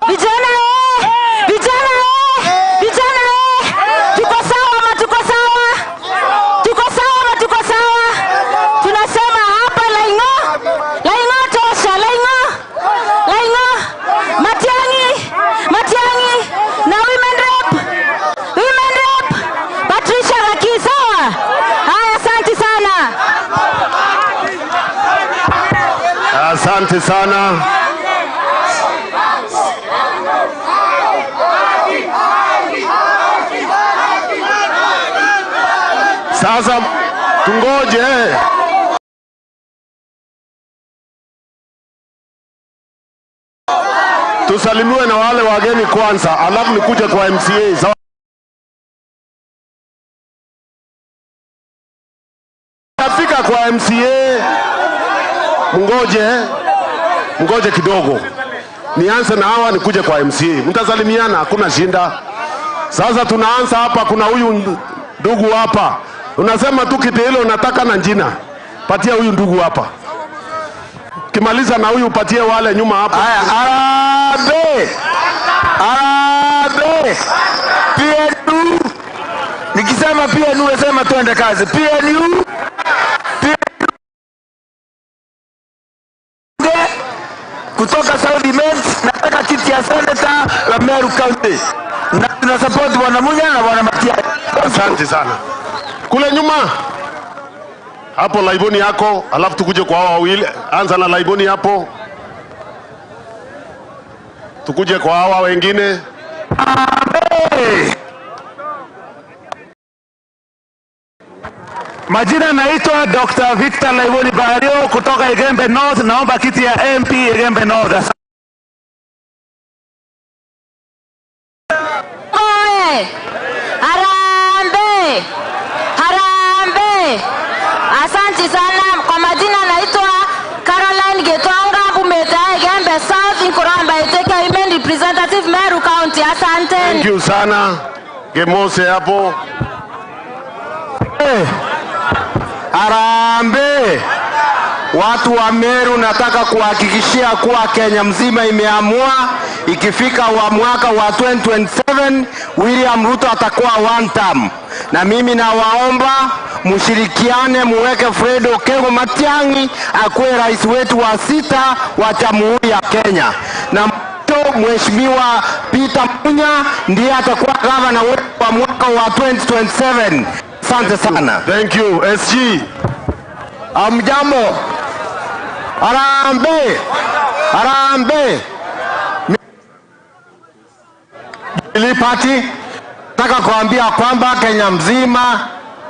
Vijana eh! Vijana eh! Vijana eh! Tuko sawa ama tuko sawa? Tuko sawa ama tuko sawa? Tunasema hapa Laing'o, Laing'o tosha, Laing'o, Laing'o, Matiang'i, Matiang'i na women rep, women rep, Patricia Gaki, sawa? Haya, asante sana. Asante sana. Sasa tungoje. Tusalimiwe na wale wageni kwanza, alafu nikuje kwa MCA. Sawa? Tafika kwa MCA. Mngoje, mngoje kidogo. Nianze na hawa nikuje kwa MCA. Mtasalimiana, hakuna shinda. Sasa tunaanza hapa, kuna huyu ndugu hapa. Unasema tu kiti hilo unataka na jina. Patia huyu ndugu hapa. Kimaliza na huyu patie wale nyuma hapa. Haya, harambee! Harambee! PNU. Nikisema PNU nasema twende kazi. PNU. Kutoka South Imens, nataka kiti ya senator wa Meru County. Na tuna support Bwana Munya na Bwana Matiang'i. Asante sana. Kule nyuma hapo laiboni yako, alafu tukuje kwa hao wawili. Anza na laiboni hapo, tukuje kwa hawa wengine. Amen. Majina naitwa Dr. Victor Laiboni Bario kutoka Igembe North. Naomba kiti ya MP Igembe North. Oe! Harambee! Harambee! Asante sana. Kwa majina naitwa Caroline Getonga Bumeta Igembe South Nkuramba Iteke Women Representative Meru County. Asante. Thank you sana. Gemose hapo. Harambee! Watu wa Meru, nataka kuhakikishia kuwa Kenya mzima imeamua ikifika wa mwaka wa 2027 William Ruto atakuwa one term. Na mimi nawaomba mshirikiane, muweke Fred Okengo Matiang'i akuwe rais wetu wa 6 wa Jamhuri ya Kenya. Na Mheshimiwa Peter Munya ndiye atakuwa gavana wetu wa mwaka wa 2027. Asante sana. Thank you SG. Amjambo. Harambee. Harambee. Jubilee Party, nataka kuambia kwamba Kenya mzima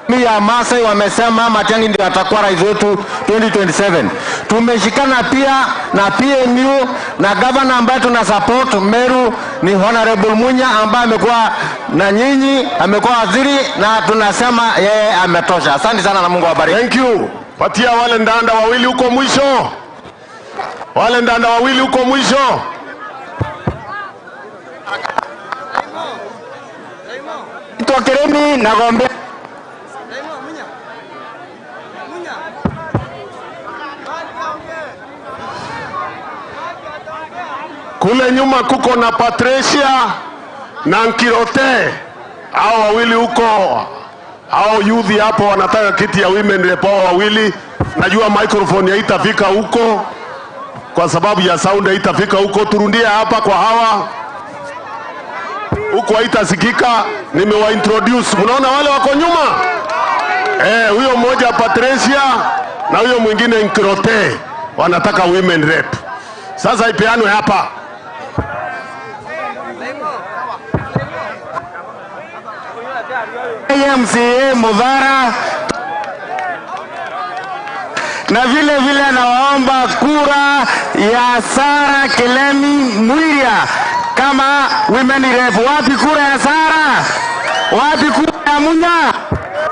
mi ya Masai wamesema Matiang'i ndiye atakuwa rais wetu 2027. Tumeshikana pia na PNU na governor ambaye tuna support Meru ni Honorable Munya ambaye amekuwa na nyinyi, amekuwa waziri na tunasema yeye ametosha. Asante sana na Mungu awabariki. Thank you. Patia wale ndanda wawili huko mwisho. Wale ndanda wawili huko mwisho. Kiremi na Gombe. Kule nyuma kuko na Patricia na Nkirote. Hao wawili huko, hao youth hapo wanataka kiti ya women rep, hao wawili. Najua microphone haitafika huko kwa sababu ya sound haitafika huko. Turundie hapa kwa hawa huko haitasikika. Nimewa introduce, mnaona wale wako nyuma, huyo mmoja Patricia na huyo mwingine Nkirote wanataka women rep. Sasa ipeanwe hapa. MCA Mudhara, na vile vile nawaomba kura ya Sara Kilemi Mwiria kama women rep. Wapi kura ya Sara? Wapi kura ya Munya?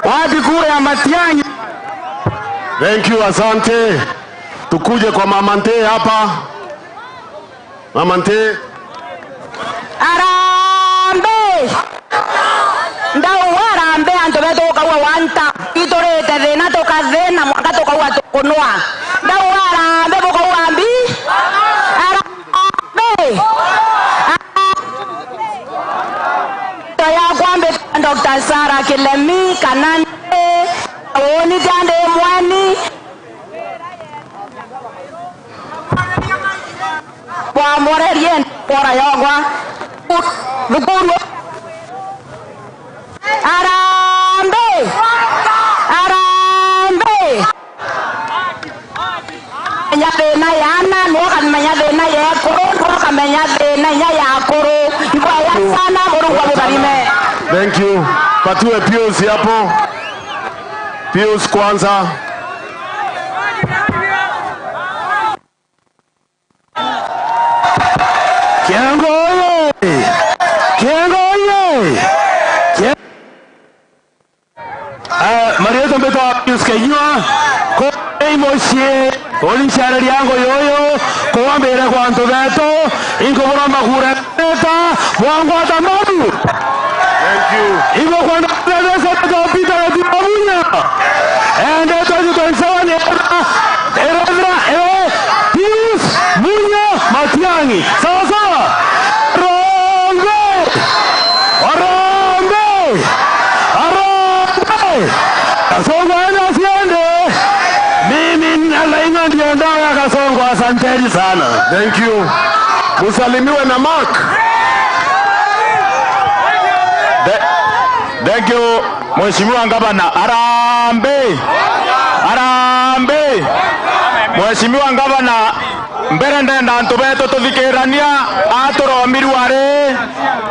Wapi kura ya Matiang'i? Thank you, asante. Tukuje kwa Mama Nte hapa. Mama Nte. Harambee! Ndau harambee andu bethukaua wanta iturite thina tukathina mwaka tukaua tukunwa. Ndau harambee bukaua mbi. Harambee! Dr. Sarah Kilemi kanani woni jande mwani kwa morerien pora yogwa rukuru arambe arambe nya yana no kan menya thina yekuru no kamenya thina nya yakuru ibaya sana Mungu amubarime. Thank you. Patiwe Pius hapo. Pius kwanza. Kiango oye! Kiango oye! Marieta mbeta Pius Kenyua ko imosie olishara lyango yoyo kuwambere kwantu beto inkobora makura eta bwangwata mabu. Thank you. Ibo kwanda bese Peter Atibabunya. And 2027 era Pius Munya Matiang'i. Sawa sawa. Harambee! Harambee! Harambee! Kasongo aende asiende? Mimi Laing'a ndio ndawa Kasongo, asanteni sana. Thank you. Musalimiwe na Mark. Thank you, Mheshimiwa Gavana. Harambee! Harambee! Mheshimiwa Gavana, mbere ndenda antu betu tuthikirania aturomirwe ari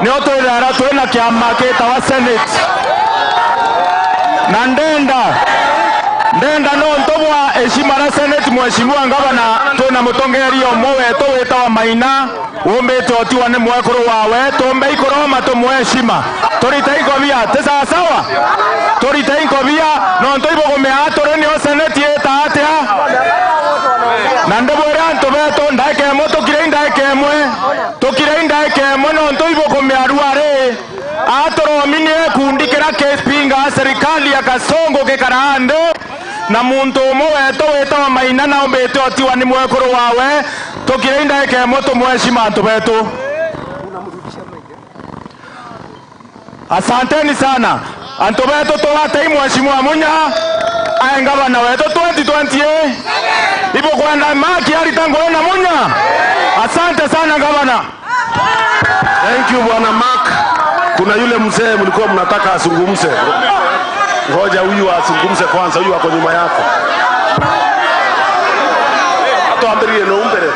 nio twithara twina kiama gitawa Senate na ndenda no ntubwa heshima na Senate. Mheshimiwa Gavana, twina mutongoria umwe wetu witawa Maina umbite otiwa ni mwekuru wawe tumbe ikuroma tumwe heshima turite inkobia ti sawasawa turite inkobia nontu ibugumia turi nio Senate ita atia na ndibwire antu betu ndaika imwe tukire ndaika imwe tukire ndaika imwe nontu ibugumia rwari aturominie kundi kiria kipinga serikali ya Kasongo gikara nthi na muntu umwe wetu witawa Maina na umbite otiwa ni mwekuru wawe tukire ndaika imwe tumwe heshima antu betu. Asanteni sana antu betu tuwatei Mheshimiwa Munya ae gavana wetu 2020 ibo kwenda maki alitangwe na Munya. Asante sana gavana. Thank you Bwana Mark. Kuna yule mzee mlikuwa mnataka azungumze. Ngoja huyu azungumze kwanza, huyu ako nyuma yako. Tuambirie no umbere.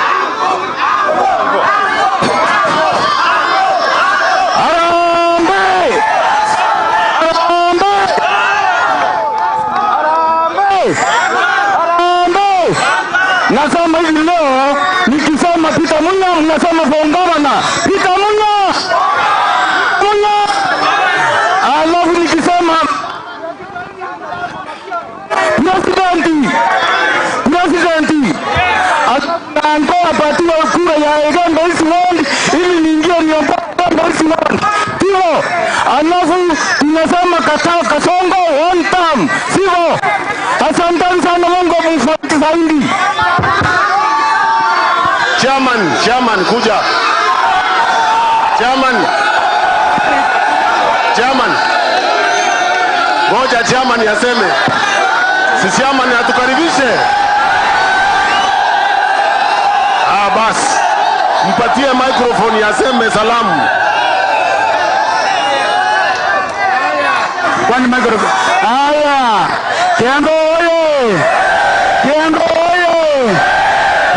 Harambee! Harambee! Harambee! Harambee! Nasema hivi leo nikisema Peter Munya mnasema for governor. Peter Munya! Munya! Alafu nikisema President President Anko apatiwe kura ya Igembe East Ward ili niingie niongoze Igembe East Ward. Sivyo? Alafu tunasema Kasongo one term. Sivyo? Asanteni sana, Mungu amfariji zaidi. Chairman, chairman kuja. Chairman. Chairman. Ngoja chairman aseme. Si chairman atukaribishe. Ah, bas. Mpatie microphone aseme salamu. Kwani microphone? Haya. Kiango oye! Kiango oye!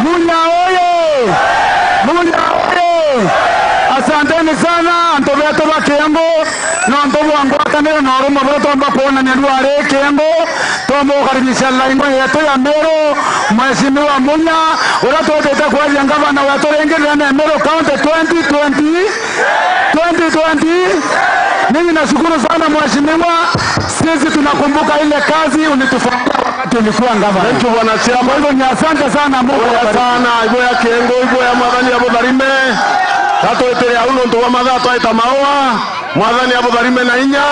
Munya oye! Munya oye! Asanteni sana antu betu ba Kiango nontu bwangwatanire na urumo buria twamba kuonania rwari Kiango twamukaribisha Laing'o yetu ya Meru Mheshimiwa Munya uria twendete kwaria gavana wetu ringi nene Meru County 2020 2020. Mimi nashukuru sana mheshimiwa, sisi tunakumbuka ile kazi ulitufanyia wakati ulikuwa gavana. Thank you bwana chairman. Kwa hivyo ni asante sana, Mungu Oya awabariki. sana ibo ya Kiengo ibo ya mwathani abutharime tatwitere au nuntu wa mathaa twaita maua mwathani abutharime na inya.